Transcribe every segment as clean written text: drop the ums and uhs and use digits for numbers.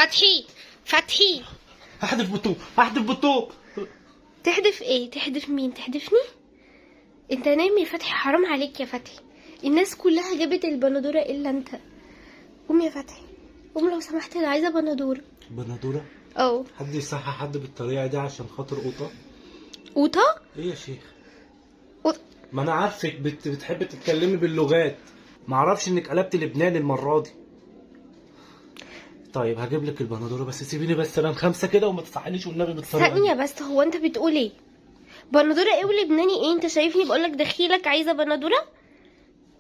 فتحي فتحي، هحدف بالطوب، هحدف بالطوب. تحدف ايه؟ تحدف مين؟ تحدفني؟ انت نايم يا فتحي، حرام عليك يا فتحي. الناس كلها جابت البندوره الا انت. قوم يا فتحي، قوم لو سمحت، انا عايزه بندورة. بندورة؟ اه. حد يصحى حد بالطريقة دي عشان خاطر قوطه؟ قوطه؟ ايه يا شيخ؟ قوطة. ما انا عارفك بتحبي تتكلمي باللغات، ما اعرفش انك قلبت لبنان المرة دي. طيب هجيب لك البندوره، بس سيبيني بس انام 5 كده وما تصحينيش والنبي بالطريقة دي. ثانية بس، هو انت بتقول ايه؟ بندورة ايه ولبناني ايه؟ انت شايفني بقولك دخيلك عايزه بندورة؟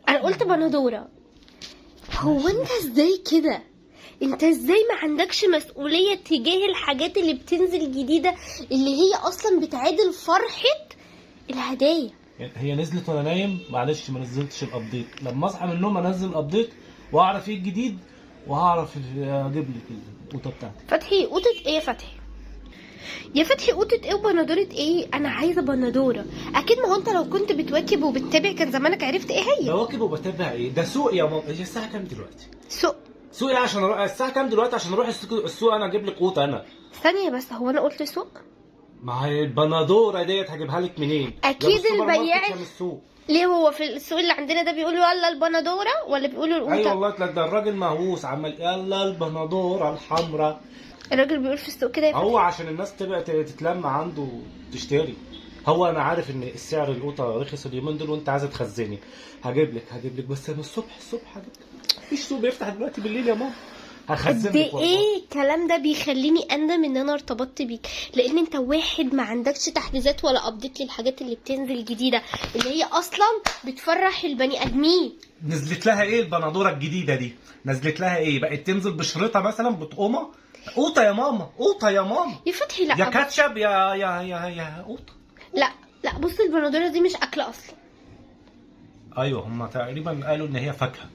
انا قلت بندورة. هو انت ازاي كده؟ انت ازاي ما عندكش مسؤولية تجاه الحاجات اللي بتنزل جديدة، اللي هي اصلا بتعادل فرحه الهدايا؟ هي نزلت وانا نايم، معلش ما نزلتش ال update. لما اصحى من النوم انزل ال update واعرف ايه الجديد، وهعرف اجيب لك القوطه بتاعتي. فتحي قوطة ايه يا فتحي؟ يا فتحي قوطة ايه وبندورة ايه؟ انا عايزة بندورة. اكيد ما هو انت لو كنت بتواكب وبتتابع كان زمانك عرفت ايه هي. بواكب وبتابع ايه؟ ده سوق يا ماما. هي الساعة كام دلوقتي؟ سوق. سوق ايه عشان اروح الساعة كام دلوقتي عشان اروح السوق انا اجيب لك قوطه انا؟ ثانية بس، هو انا قلت سوق؟ ما هي البندوره ديت هجيبها لك منين؟ اكيد لا من السوبر ماركت البياع يا من السوق. ليه هو في السوق اللي عندنا ده بيقولوا يلا البندورة ولا بيقولوا القوطة؟ ايوه والله، ده الراجل مهووس عمال يلا البندوره الحمراء. الراجل بيقول في السوق كده يا فتحي. هو عشان الناس تبقى تتلم عنده تشتري. هو انا عارف ان السعر القوطه رخص اليومين دول وانت عايزه تخزني. هجيب لك، هجيب لك، بس من الصبح، الصبح هجيب لك. مفيش سوق بيفتح دلوقتي بالليل يا ماما. هخزن قد لك والله. ايه الكلام ده بيخليني اندم ان انا ارتبطت بيك، لان انت واحد ما عندكش تحديثات ولا update للحاجات اللي بتنزل جديدة، اللي هي اصلا بتفرح البني ادمين. نزلت لها ايه البندوره الجديدة دي؟ نزلت لها ايه؟ بقت تنزل بشريطه مثلا، بتقومه قوطه يا ماما، قوطه يا ماما، يا فتحي لا يا كاتشب، يا يا يا يا قوطه. لا لا، بص البندوره دي مش اكل اصلا. ايوه هم تقريبا قالوا ان هي فاكهة.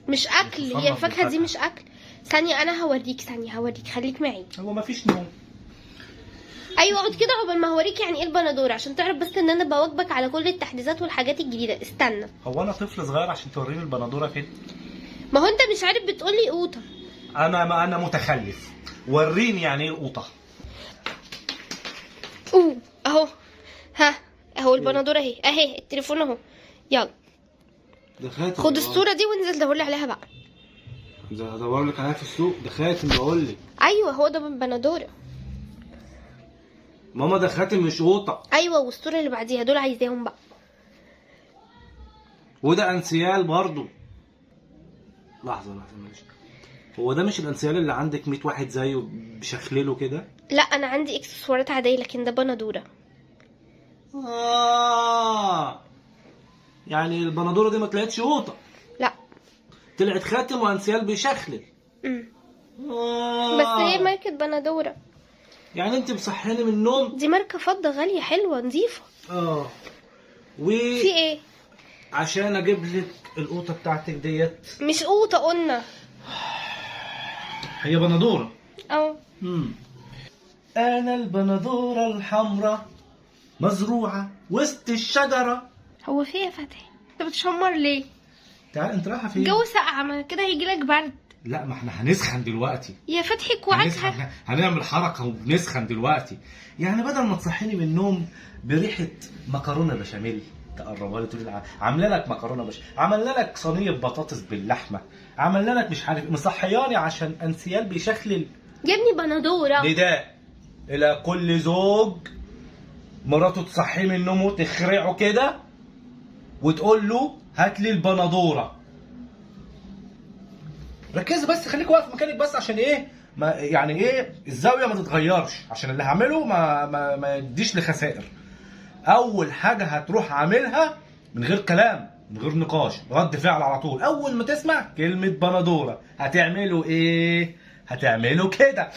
مش اكل، هي بتصنف الفاكهة دي بالفاكهة. مش اكل. ثانية انا هوريك، ثانية هوريك، خليك معي. هو ما فيش نوم. ايوه اقعد كده عقبال ما هوريك يعني ايه البندوره، عشان تعرف بس ان انا بواكبك على كل التحديثات والحاجات الجديدة. استنى. هو انا طفل صغير عشان توريني البندوره فين؟ ما هو انت مش عارف، بتقولي قوطه. انا ما انا متخلف. وريني يعني ايه القوطه. اوه اهو، ها اهو البندوره اهي، اهي التليفون اهو. يلا ده خاتم. خد الصورة دي وانزل دور لي عليها بقى. ادور لك عليها في السوق؟ ده خاتم بقول لك. ايوه هو ده من بندورة. ماما ده خاتم مش قوطه. ايوه والصورة اللي بعديها دول عايزاهم بقى. وده انسيال برضو. لحظة لحظة معلش، هو ده مش الانسيال اللي عندك 100 واحد زيه بشخلله كده؟ لا انا عندي اكسسوارات عادية، لكن ده بندورة. يعني البندوره دي ما طلعتش قوطه. لا. طلعت خاتم وانسيال بيشخلل. بس هي ماركة بندورة. يعني انت مصحياني من النوم؟ دي ماركة فضة غالية حلوة نظيفة. و في ايه؟ عشان اجيب لك القوطه بتاعتك ديت. مش قوطه قلنا. هي بندورة. اه. انا البندوره الحمراء مزروعة وسط الشجرة. هو في ايه يا فتحي؟ انت بتشمر ليه؟ تعال انت رايحة فين؟ الجو ساقع، ما كده هيجيلك برد. لا ما احنا هنسخن دلوقتي. يا فتحي كوعك هنسخن، هنعمل حركة وبنسخن دلوقتي. يعني بدل ما تصحيني من النوم بريحه مكرونه بشاميل تقربها لي تقولي عامله لك مكرونه بشاميل، عملنا لك صينية بطاطس باللحمه، عملنا لك مش عارف، مصحياني عشان انسيال بيشخلل. يا ابني بندورة. نداء الى كل زوج مراته تصحيه من النوم وتخرعه كده وتقول له هات لي البندوره. ركز بس، خليك واقف مكانك بس عشان ايه؟ ما يعني ايه الزاوية ما تتغيرش، عشان اللي هعمله ما ما ما يديش لخسائر. اول حاجة هتروح عاملها من غير كلام، من غير نقاش، رد فعل على طول. اول ما تسمع كلمة بندورة هتعملوا ايه؟ هتعملوا كده.